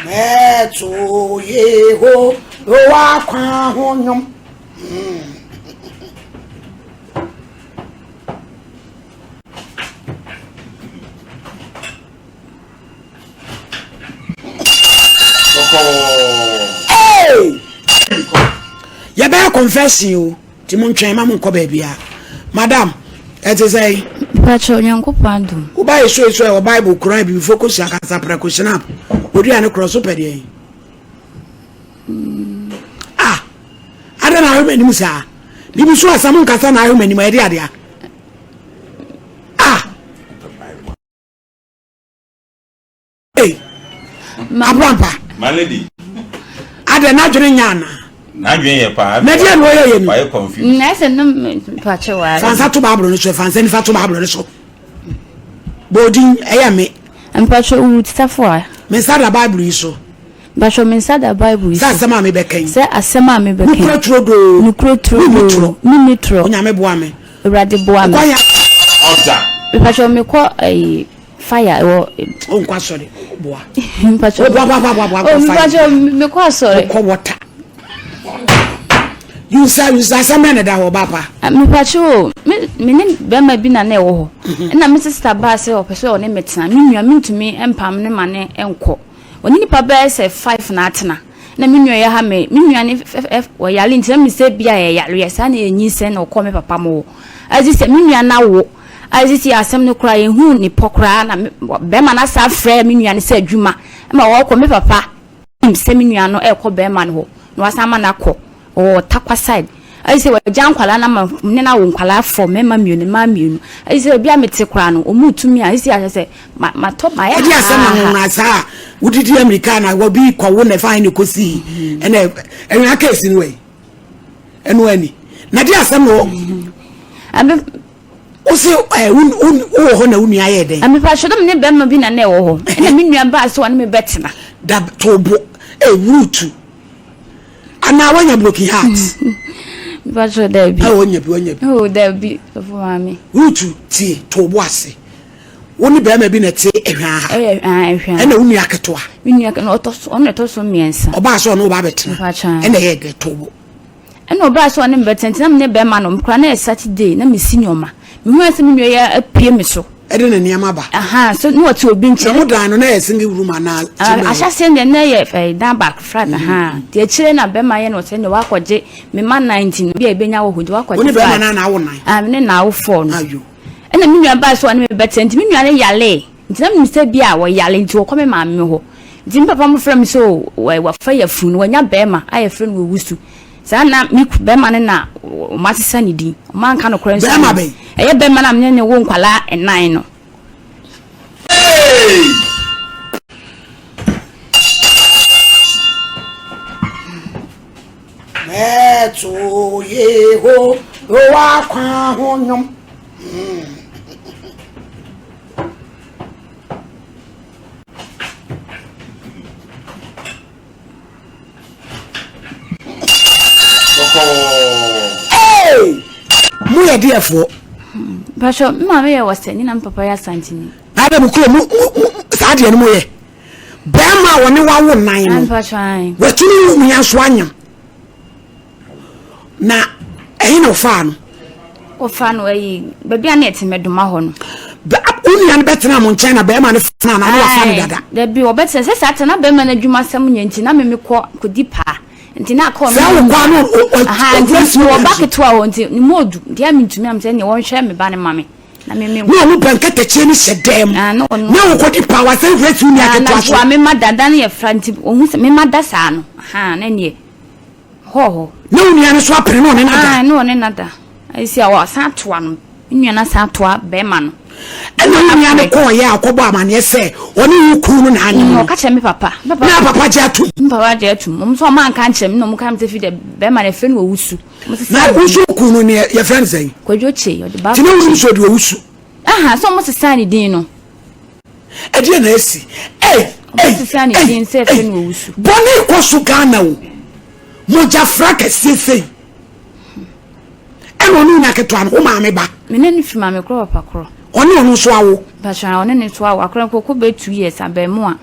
Mɛto Yehowa kwan ho nnwom. Yɛbɛyɛ confession o, nti mo ntwɛn ma mo nkɔ baabi a. Madam, ɛte sɛ. Mpakyɛ Onyankopɔn adom. Woba eso eso ɛwɔ Bible Quran bibifo kosua kasa prɛko snap. Odua ne korɔ so pɛ deɛ. Ah, adɛn na ahwɛ m'anim saa? Bibi so asɛm nkasa na ahwɛ m'anim ɛde adeɛ. Ah. Hey, Abrampa. My lady. Adɛ n'adwene nyɛ ana? N'adwene yɛ paa. Na deɛ na ɔyɛ yɛ ni. Wayɛ confused. Na ɛsɛ no mpakyɛ wa. Fansa to baabolo no so, fansa nifa to baabolo no so. Bɔɔdin ɛyɛ me. Mpakyɛ Ruth Safoa. Me nsa da Bible yi so. Mpakyɛ me nsa da Bible yi so. Sɛ asɛm a mebɛka yi. Sɛ asɛm a mebɛka yi. Nukura turo doo. Nukura turo doo. Mimi torɔ. Onyame boa me. Awurade boa me. Ɔkɔ ya. Ɔda. Mpakyɛ mekɔ ɛyi. Fire wɔ. O nkɔ asɔre boa. Mpatsɔ. O boa boa boa boa nkɔ fire. Mpatsɔ mekɔ asɔre. Mekɔ water. Yusa yusa asɛm bɛn na ɛda hɔ ɔba pa. Mepatsɔ o me me ne bɛrima bi na na ɛwɔ hɔ. Ɛna me sista baa sɛ ɔpɛ sɛ ɔne me tena. Me nua mentumi mpam ne ma ne nkɔ. Ɔne nipa bɛyɛ sɛ five na atena. Na me nua yɛ ha me me nua ne ɔyare nti na me sɛ bi a ɛyareɛ saa na ɛnyinsɛn na ɔkɔ me papa mo hɔ. Ɛgye sɛ me nua no awo. A Sisi asɛm no koraa yɛnhuu ne pɔ koraa na bɛrima no asan frɛ me nua no sɛ adwuma ma ɔrekɔ me papa nim sɛ me nua no ɛrekɔ bɛrima no hɔ na wasan ama no akɔ ɔwɔ Tarkwa side ayɛ sɛ wagya nkwadaa no ama ne no awo nkwadaa fɔ mmarima mmienu mmaa mmienu ayɛ sɛ baabi a mete koraa no wɔn retu me a sisi ahyɛ sɛ ma matɔ mayɛ ɛde asɛm na nwonwa saa a wodidi amirika na wɔbi kɔwo na ɛfa ne kɔsii ɛna ɛnwena kɛsi no wɔ yi ɛno ani na de asɛm na wɔ wose ɛ wo wɔ hɔ na wo nua yɛ dɛn. Mepatwa dɛ me ne bɛrima bi na na ɛwɔ hɔ ɛna me nua baa sɛ ɔne me bɛtena. Da to bo ɛ wurutu anaa wanya broken heart. Mepatwa daabi. Ɛ wanya bi wanya bi. Oh daabi sɔfo maame. Wurutu tie to bo ase wo ne bɛrima bi na ɛte ɛhwaa ha. Ɛyɛ ɛhwaa. Ɛna wo nua ketewa. Me nua ketewa ɔtɔ so ɔno ɛtɔ so mmiɛnsa. Ɔbaa sɛ ɔne wo ba bɛtena. Mepatwa. Ɛna ɛyɛ dɛ to bo. Ɛna ɔbaa sɛ ɔne me bɛtena nti na me ne bɛrima no koraa na yɛ Saturday na mesi nneɛma. Mehu sɛ me nua yi apue me so. Ɛde ne nneɛma ba. Aha so na ɔte obi nkyɛn. Na mo dan no na yɛ single room anaa chamber? Ahyɛseɛ deɛ na yɛ ɛɛ dan baako flat aha. Nti akyire na bɛrima yɛ no sɛ ne wakɔgye me ma nan nti no bi a ebenya wɔ hɔ nti wakɔgye Wo ne flat. bɛrima no na awo nan? Ah me ne na awo four no. Ayo. Ɛna me nua baa sɛ ɔne me bɛtena nti me nua no yalee. Nti na menim sɛ bi a wɔyare nti wɔkɔ me maame hɔ. Nti me papa mo frɛ me sɛ o wafa yafunu no wanya bɛɛma a yɛfrɛ no Owusu. Saa na me bɛɛma no na wɔn asesa ne din. Wɔn anka nokorɛ nso. Bɛɛma bɛn? Ɛyɛ bɛɛma no a me ne no wo nkwadaa nnan no. Hey! Mɛto Yehowa kwan ho nnwom. Hey! Mo yɛ deɛfoɔ. Mpatsɔ, me maame yɛ wɔsɛni na me papa yɛ asantini. Na adɛ mo kuro mo mo saa deɛ no mo yɛ. Bɛrima a wɔne wawo nan no. Watumi wo nua nso anyam. Na ɛhe na ɔfaa no? Ɔfaa no ayi baabi a na yɛte mɛdoma hɔ no. Wo nua no bɛtena mo nkyɛn na bɛrima no fana na wafa no dada. Dabi ɔbɛtena sɛ saa tena bɛrima no adwuma sɛm nyɛ nti na me mekɔ kɔdi paa nti na aka ɔno. Sɛ wokɔ ano ɔkura si ɔba ketewa hɔ nti ne mu odu nti a mentumi am sɛ neɛ wɔnhwɛ me ba no ma me. Na me me Na ɔmo pɛ nkatakyie no hyɛ dɛm. Na ɔno Na wokɔdi paa wasan wura si wo nua ketewa so. Na mema da da no yɛ fra nti ɔhu sɛ mema da saa no na neɛ hɔ hɔ. Na wo nua no so apene na ɔne no ada. Na ɔne no ada. Ɛsi a ɔsan atoa no. Me nua no asan atoa bɛrima no. Ɛna wo nua no kɔɔyɛ a ɔkɔbɔ amaneɛ sɛ ɔne wo kunu no na anyem no. Ɔka kyerɛ me papa. Na papa gye atum. Me papa gye atum. Ɔmo nso ɔmo anka nkyerɛ me na ɔmo ka me sɛ fi dɛ bɛrima no yɛfrɛ no Owusu. Na wo nso wo kunu no ne yɛfrɛ no sɛn? Kwadwo Kyei ɔde ba. Nti na wonim sɛ ɔde Owusu. Aha sɛ ɔmo sesaa ne din no. Ɛdeɛ na asi. Ei ei ei ei bɔne kɔ so Ghana o. Mogyafra kɛseɛ sei. Ɛna ɔne onya ketewa no wo maame ba. Me ne no firi maame korɔ papa korɔ. Ɔne ɔno nso awo. Mpakyɛ ɔne ne nso awo akora nkɔkɔ bɛ 2 years abɛɛmoa.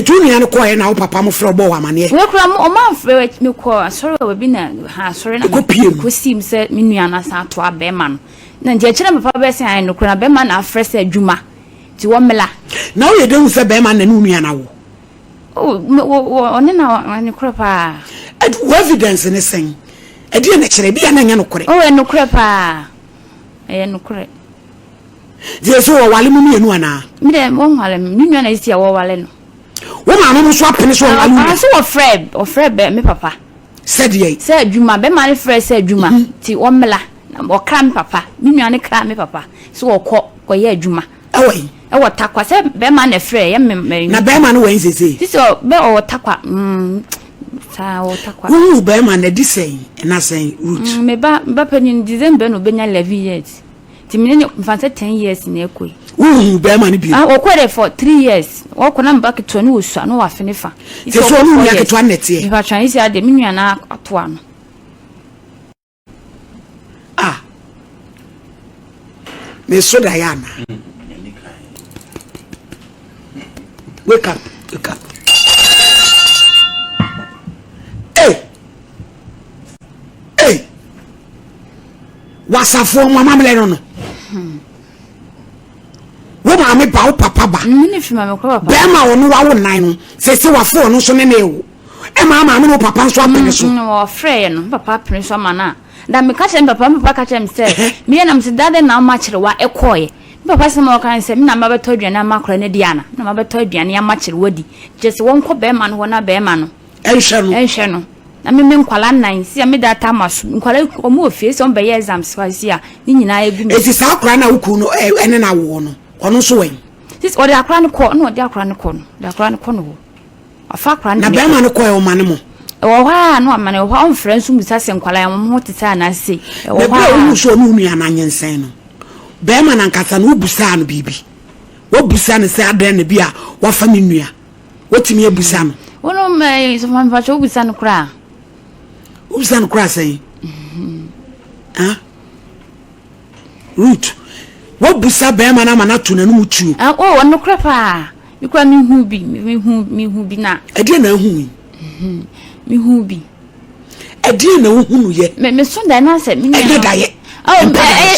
Etu nua no kɔɛ na wo papa mo frɛ ɔbɔ wɔ amaneɛ. Wei kura mo ɔmo amfrɛ me kɔ asɔre wɔ baabi na ha asɔre na Ɛkɔ pie mu. kɔ sim sɛ me nua no asan ato abɛɛma no. Na nti akyire na papa bɛyɛ sɛ ayɛ nokorɛ na bɛɛma na afrɛ sɛ adwuma nti wɔmmla. Na woyɛ dɛn hu sɛ bɛɛma no na ne wo nua no awo? Oh, me, wɔ, wɔ, ɔne na ɔyɛ nokorɛ paa. Ɛd, wo evidence ne sɛn? Ɛdeɛn na ɛkyerɛ? Ebia na ɛnyɛ nokorɛ. Oh, ɛyɛ nokorɛ paa. Ɛyɛ nokorɛ. Nti ɛsɛ wɔwale mo mmienu anaa? Me dɛ, wɔnwale me. Me nua na ɛsi a wɔwale no. Wo maame mo nso apene so ɔnwale wo nua? So wɔfrɛ, wɔfrɛ bɛ, me papa. Sɛdeɛ? Sɛ adwuma, bɛma no frɛ sɛ adwuma. Nti wɔmmla. Na ɔkra me papa. Me nua no kra me papa. Sɛ wɔkɔ, kɔyɛ adwuma. Ɛwɔ he? Ɛwɔ Tarkwa. Sɛ bɛrima na ɛfrɛ yɛ me me. Na bɛrima no wɔ he sesei? Sisi ɔ bɛ ɔwɔ Tarkwa. Mm, saa ɔwɔ Tarkwa. Wohuu bɛrima no adi sɛn na sɛn Ruth? Mm, me ba me ba panyin December na obenya 11 years. Nti me ne no mfa sɛ 10 years na ɛkɔ yi. Wohuu bɛrima no bio? Ah, wɔkɔ dɛ for 3 years. Wɔkɔ na me ba ketewa no wɔ sua na wafe ne fa. Sɛ so ɔne wo nua ketewa no na ɛteɛ? Mepa twa esi ade me nua na atoa no. Ah. Me so da ya na. Wake up, wake up. Hey. Hey. Wasafo mo amamle no no. Wo maame ba wo papa ba. Bɛrima ɔno wawo nan no sese wafo ɔno nso ne ne wo. Ɛma maame ne wo papa nso apene so. Wɔfrɛ yɛ no, me papa apene so ama no a. Da meka kyerɛ me papa, me papa ka kyerɛ me sɛ, meyɛ na mesɛ da dɛn na woma kyerewa ɛkɔɔeɛ. Me papa sɛm a ɔka ne sɛ, me na mabɛtɔ aduane ama akwadaa no adi ana? Me na mabɛtɔ aduane ama kyerewa di. Kyerɛ sɛ wɔnkɔ bɛrima no hɔ na bɛrima no ɛnhwɛ no. Ɛnhwɛ no. Na me me nkwadaa nnan, si a me data ama so. Nkwadaa wɔn wɔ fie, sɛ wɔn bɛyɛ exams kwa si a, ne nyinaa egu me. Eti saa akwadaa no a wo kunu no ɛne no awoɔ no, ɔno nso wɛn? Sisi ɔde akwadaa no kɔ, ɛna ɔde akwadaa no kɔ no, ɔde akwadaa no kɔ no hɔ. Wafa akwadaa no Na de ne bɛrima kɔ. no kɔɛ ɔma ne mo? Ɛwɔ hɔ a na wama no, ɛwɔ hɔ a ɔmfrɛ nso mmisa sɛ nkwadaa yi wɔn ho te sɛ anaa sei. Ɛwɔ Na hɔ berɛ a a. wohuu sɛ ɔne wo nua no anyinsɛn no, bɛrima no ankasa no wobusaa no biribi? Woabusa no sɛ adɛn na bi a wafa me nua? Woatumi abusa no? Wo no mɛ sɔfo maame mpakyɛ wobisa no koraa? Wobisa no koraa sɛn? Ah? Ruth, woabusa bɛrima no ama no ato n'anom tuo? Ah, oh, ɔnokorɛ paa. Me kura me hu bi, me hu me hu bi na. Ɛdeɛ na ahu yi. Me hu bi. Ɛdeɛ na wohu no yɛ. Me me so da na sɛ me nua. Ɛnyɛ dayɛ. Oh,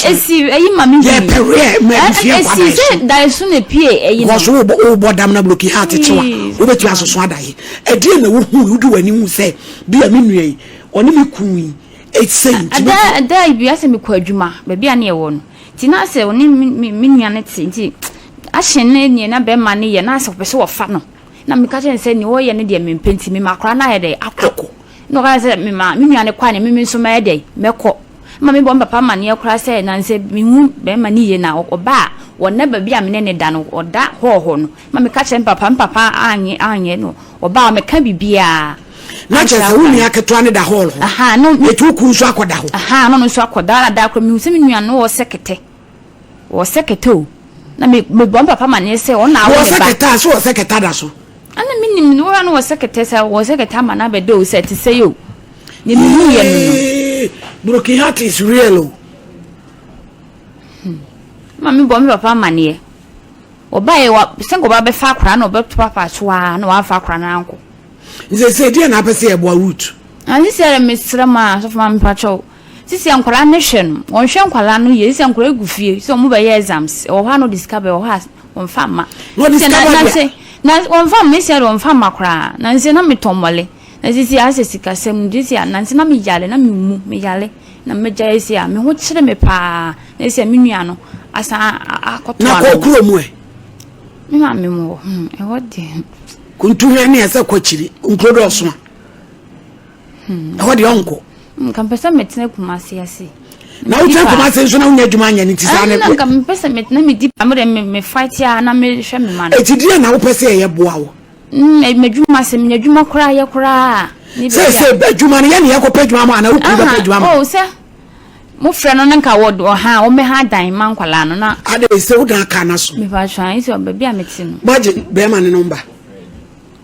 esi ɛyi ma me hu. Yɛ pɛrɛ mɛ abusua nkwa daeɛ so. Esi sɛ daeɛ so na epie ɛyi no. Wɔso wobɔ wobɔ dam na broken heart kyewa. Wobɛtumi asoso adaeɛ. Ɛdeɛ na wohu yi wode w'ani hu sɛ bi a me nua yi ɔne me kun yi ɛsɛ nti. Ɛda ɛda bi asɛ mekɔ adwuma baabi a ne yɛwɔ no. Nti na sɛ ɔne me me nua no te nti ahyɛn ne neɛ na bɛrima no yɛ na sɛ ɔpɛ sɛ wɔfa no na meka kyerɛ no sɛ neɛ ɔyɛ no deɛ mempɛ nti mema akwadaa no ayɛ dɛ akɔ na ɔka sɛ mema me nua no kɔ a neɛ meme nso mɛyɛ dɛ mɛkɔ ma mebɔ me papa amaneɛ koraa sɛ nansɛ mehu bɛrima no yie na ɔba a wɔnna baabi a me ne ne da no ɔda hɔɔ hɔ no ma meka kyerɛ me papa me papa anyɛ anyɛ no ɔba a mɛka biribiara na kyerɛ sɛ wo nua ketewa no da hall hɔ ɛti wo kunu nso akɔda hɔ aha no nso akɔda na da korɔ mehu sɛ me nua no wɔ sɛ kɛtɛ wɔ sɛ kɛtɛ o na me mebɔ me papa ma ne sɛ ɔna awo ne ba wɔ sɛ kɛtɛ a so wɔ sɛ kɛtɛ da so ana menim no wɔra no wɔ sɛ kɛtɛ sɛ wɔ sɛ kɛtɛ ama no abɛda o sɛ te sɛ yɛ o ne mehu yɛ no no broken heart is real o hmm. ma mebɔ me papa amaneɛ Ɔbaeɛ wa sɛ nka ɔba bɛfa akwadaa na ɔbɛto papa so ara na wamfa akwadaa no ankɔ. Nti sɛ deɛ na apɛ sɛ yɛboa Ruth. Na sisi ara mesrɛ mo a sɔfo maame mpakyɛw sisi a nkwadaa no hwɛ no wɔnhwɛ nkwadaa no yie sisi a nkwadaa gu fie sɛ wɔn bɛyɛ exams ɛwɔ hɔ a na ɔde sika bɛ wɔ hɔ a wɔnfa mma. Na ɔde sika ba deɛ. Na wɔnfa mma sisi a deɛ wɔnfa mma koraa na nse na metɔ mmɔle na sisi a asɛ sikasɛm nti sisi a na nse na meyale na memu meyale. Na megyae sei a, me ho kyere me paa. Na sɛ me nua no asan akɔto ano. Na kɔ kuro mu ɛ? Me maame mu wɔ, hmm, ɛhɔ deɛ. Kuntuhwɛ ne ɛsɛ kɔ akyiri, nkuro dɔɔso a. Hmm. Ɛhɔ deɛ ɔnkɔ. Hmm, nka mpɛ sɛ metena Kumasi ase. Na wotena Kumasi nso na wonya adwuma anyɛ no nti saa ne. Nka mepɛ sɛ metena medi pa, mede me fight a na mehwɛ me ma no. Eti deɛ na wopɛ sɛ ɛyɛ boa wo? M'adwuma sɛ menya adwuma koraa yɛ koraa. Sɛ sɛ adwuma no yɛ ne yɛkɔpɛ adwuma ma anaa wokunu bɛpɛ adwuma ma. Oh sɛ mofrɛ no no nka wɔ ɔha wɔmmɛha dan ma nkwalaa no na. Ade sɛ wodan aka na so. Mepa atwa ayi sɛ baabi a mete no. Magye bɛrima ne nɔmba.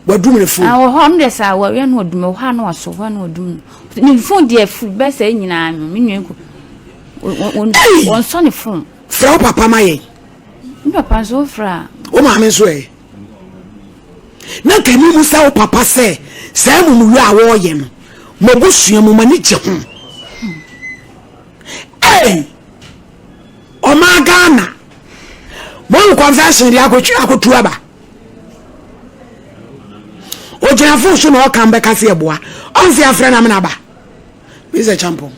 Wadum ne fon. Ah wɔ hɔ no deɛ saa wɔyɛ no ɔdum wɔ hɔ a na wasɔ hɔ a na ɔdum no. Ne fon deɛ fu bɛsɛ nyinaa no me nua ko. Wɔnsɔ ne fon. Frɛ wo papa ma yɛn. Me papa nso wofrɛ a. Wo maame nso ɛ. Na nka mi mu sɛ wo papa sɛ saa amumuyɔ a wɔreyɛ no, mo abusua mu mo ani gye ho. Ei! Ɔmaa Ghana. Mo confession de akɔtwi akɔtu aba. Ogyina fon so na ɔka mbɛka se ɛboa. Ɔnse afrɛ na mena aba. Mr. Champon.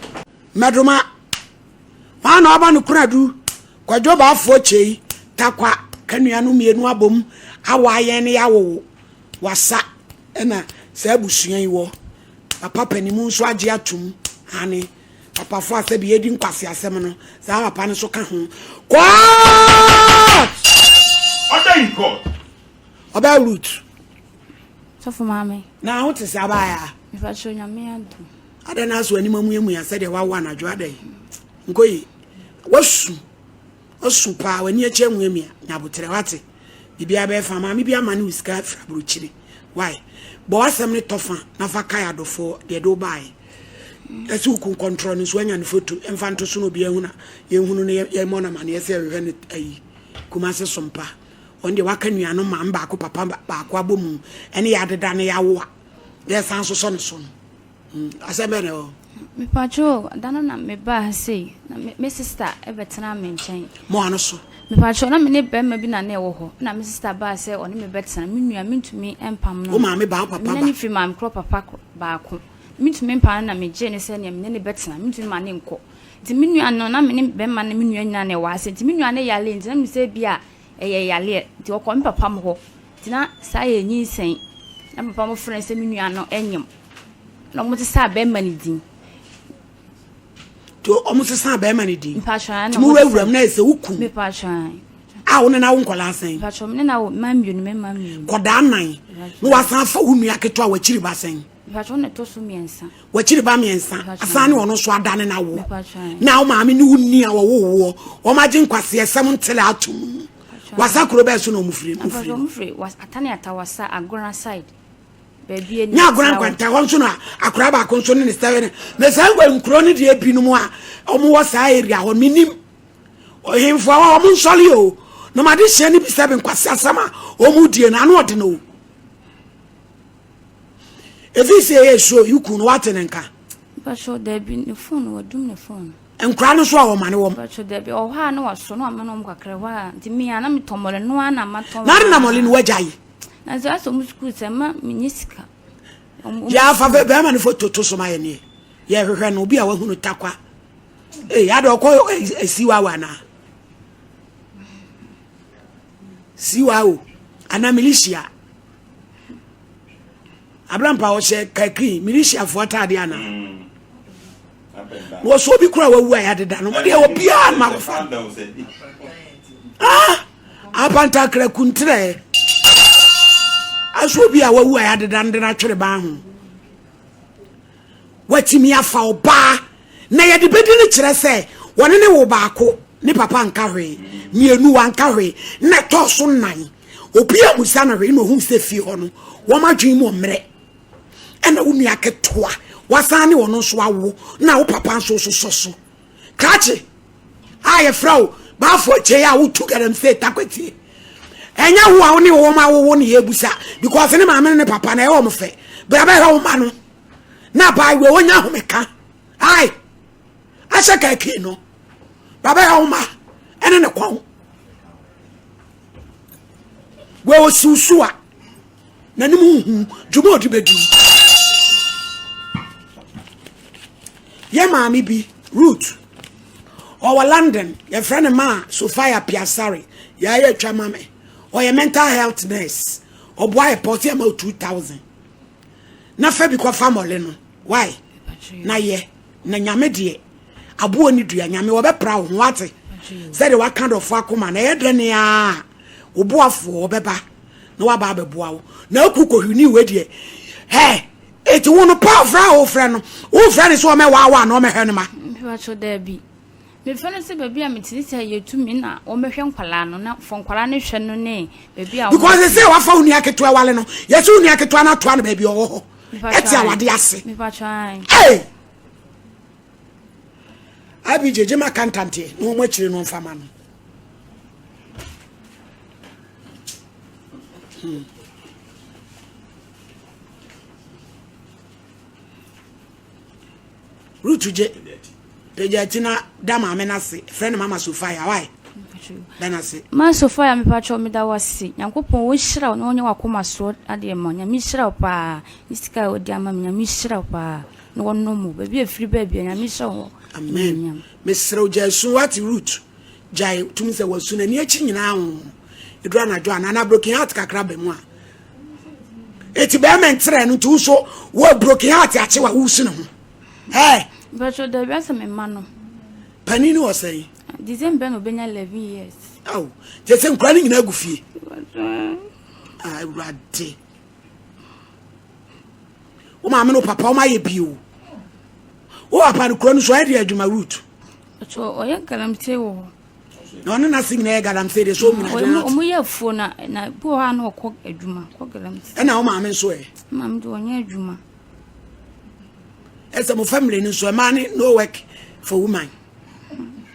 Mɛdoma. Hwan na ɔba no kunadu? Kwadwo Baafoɔ Kyei, Takwa, ka nuanom mmienu abom awa yɛn ne yɛawowo. Wasa ɛna saa abusua yi wɔ. Papa panimu nso agye atum. Ane, papafo a sɛbi yɛdi nkwaseasɛm no, saa papa no nso ka ho. Court! Order in court. Ɔbaa Ruth. Sɔfo maame. Na ho te sɛ abaaya. Mefa kyerɛ Nyame adom. Adɛn na asɛ w'anim amuamua sɛdeɛ wawo anadwo adɛn? Nkɔ yi. Wasu. Wasu paa, w'ani akyi amuamua. Nya aboterɛ, wate? Biribiara bɛyɛ fa. Maame bi ama ne wo sika firi aburokyire. Why? Bɔ w'asɛm ne tɔfa na fa kae adɔfoɔ deɛ de wo baeɛ. Ɛsɛ wo kun kɔntrɔ no nso anya ne foto mfa nto so na obiara hu na yɛnhunu no yɛmmɔ no amaneɛ sɛ yɛhwehwɛ no ayi Kumase Sompa. Ɔno deɛ waka nuanom maame baako papa baako abɔ mu ɛne yɛ adeda ne yɛawo a yɛsan sosɔ ne so no. Mm, asɛm bɛn na ɛwɔ hɔ? Mepatwo, da no na mebaa ha sei, na me, me sista bɛtenaa me nkyɛn. Mo ano so. Mepatwo, na me ne bɛrima bi na na ɛwɔ hɔ, na me sista baa sɛ ɔne me bɛtena. Me nua, mentumi mpam no. Wo maame ba, wo papa ba. Me ne no firi maame korɔ papa baako. Mentumi mpam no na megyee no sɛ nea me ne no bɛtena, mentumi ma no nkɔ. Nti me nua no, na me ne bɛrima no me nua nyinaa na ɛwɔ ha sei. Nti me nua no yare nti na menim sɛ ebia ɛyɛ yareɛ. Nti ɔkɔɔ me papa mo hɔ. Nti na saa yɛ nyinsɛn. Na papa mo frɛ no sɛ me nua no nyem. Na wɔn sesaa bɛrima no din. Nti wɔn sesaa bɛrima no din. Mpatwa na wɔn wurawura mu na ɛsɛ wokum. Mpatwa. A wɔn ne na wo nkɔla asɛn. Mpatwa wɔn ne na wo mma mmienu mmarima mmienu. Kɔdaa nan. Na wasan afa wo nua ketewa w'akyiri ba sɛn. Mpatwa wɔn na ɛtɔ so mmiɛnsa. W'akyiri ba mmiɛnsa. Asan ne wɔn nso adane na wo. Na wo maame ne wo ni a wɔwɔ woɔ. Wɔn agye nkwaseɛsɛm ntele ato mu. Wasa kuro bɛɛ so na wɔn firi. Mpatwa wɔn firi Atane Atawasa Agona side. Nyɛ agorɔ nkwanta hɔ nso na akwadaa baako nso ne ne sɛ ne na saa nkwa nkuro no deɛ binom a wɔn wɔ saa area hɔ menim ɔhemfo a wɔn nsɔre o na wɔn adehyɛ no bi sɛ bi nkwasi asɛm a wɔn die no ano ɔde no o efi sɛ ɛyɛ suo yuku no wate ne nka. Mpatsɔ dabi ne phone wadum ne phone. Nkura no so a wɔma ne wɔm. Mpatsɔ dabi ɔwɔ hɔ a na wasɔ na wama no wɔn kakra hɔ a nti mi a na metɔ mɔle no a na matɔ. Na na mɔle no wagya yi. Na sɛ asɛ ɔmo sukuu sɛ ma menye sika. Yɛ afa bɛrima no foto to so ma yɛ neɛ yɛhwehwɛ no obi a wahu no takwa. Ee ada ɔkɔ siwawo anaa? Siwawo anaa militia. Abrampa ɔhyɛ kakri militiafoɔ ataade anaa? Mm. Na wɔsɔ obi kora wawu a yɛadeda no mo deɛ obiara ma wɔfa. Ah! Apantakra kuntrɛ aso obi a wawu a yɛadeda no de no atwere ban ho. Watumi afa ɔbaa na yɛde bɛdi no kyerɛ sɛ wɔne ne wo baako ne papa nka hwee mmienu wanka hwee na ɛtɔɔ so nnan obi a musa no hwee na ohun sɛ fie hɔ no wɔn adwene mu ɔmmerɛ ɛna wo nua ketewa wasan ne ɔno nso awo na wo papa nso sosɔ so Krakye a yɛfrɛ wo baafo akyei a wotu galamsey takwatie ɛnyɛ wo a wo ne wɔn awowo ne yɛbusa because ne maame ne ne papa na ɛwɔ wɔn fɛ bra bɛhwɛ wo ma no na abaayewa wɔnya ahomeka ai ahyɛ kaki no bra bɛhwɛ wo ma ɛne ne kɔn wɔ osiw so a n'anim nhu dwuma a ɔde bɛdi yɛ maame bi Ruth ɔwɔ London yɛfrɛ no maa Sophia Piasare yɛayɛ atwa ma me ɔyɛ mental health nurse ɔboa yɛ pɔte ama 2000 na fa bi kɔfa mɔle no why na yɛ na nyame deɛ aboɔ ne dua nyame wɔbɛpra wo ho wate sɛdeɛ waka dɔfo akoma na ɛyɛ dɛ ne a wo boafoɔ ɔbɛba na waba abɛboa wo na aku kɔhwini wei deɛ ɛ eti wo no pa ɔfrɛ a wofrɛ no wofrɛ no sɛ ɔmɛwaawa na ɔmɛhwɛ no ma. Mpatsɔ daabi mefrɛ no sɛ baabi a metene sɛ yɛtumi na wɔmɛhwɛ nkwadaa no na fɔ nkwadaa no hwɛ no ne baabi a because sɛ wafa wo nua ketewa wale no yɛsɛ wo nua ketewa no atoa no baabi ɔwɔ hɔ ɛte awade ase ee abi gyegye ma kantanteɛ na wɔn akyire no mfa ma no Hmm. Ruth gye pagya ti na da maame no ase frɛ no mama Sophia why da no ase. Ma Sophia mepakyɛw meda wo ase Nyankopɔn ɔnhyira wo na ɔnyɛ wakoma soɔ adeɛ ma wo Nyame nhyira wo paa ne sika a wode ama me Nyame nhyira wo paa na ɔnom wo baabi a ɛfiri baa bia Nyame nhyɛ wo Amen animuonyam. Mesrɛ wo gyae su wate Ruth gyae tumi sɛ wasu n'ani akyi nyinaa ho ɛduru anadwo anaa na broken heart kakra ba mu a eti bɛrima nkyerɛ no nti wo so wɔ broken heart akye wa wosu ne ho ɛɛ. Mpɛtɛ dabi asɛ me ma no. Panin no wɔ sɛn. December na obenya 11 years. Awo kyɛ sɛ nkura no nyinaa gu fie. Ah, awurade. Wo maame no papa wɔn ayɛ bio. Wo papa no kuro no so ɔyɛ de adwuma root. Ɔyɛ galamsey wɔ hɔ. Na ɔne n'ase nyinaa yɛ galamsey de so ɔmu na ɔmo yɛ afuo na na bi wɔ hɔ a na ɔkɔ adwuma kɔ galamsey. Ɛna wo maame nso ɛ. Maame de ɔnyɛ adwuma. Ɛsɛ mo family no nso ɛmaa ne no work for woman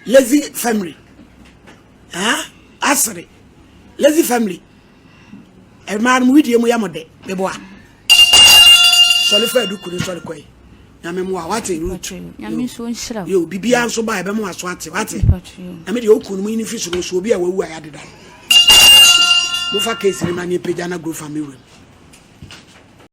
lazy family ah asere lazy family ɛmaa no mo widie mu yɛ mo de meboa sɔre fa aduku no sɔre kɔe nyame mmoa wate root nyame nso nhyira yo bibia nso ba ɛbɛmo aso ate wate na me deɛ oku no mu yini fi soro so obi a wawu a yɛadeda no mofa case no ma ne pagya na grow family room.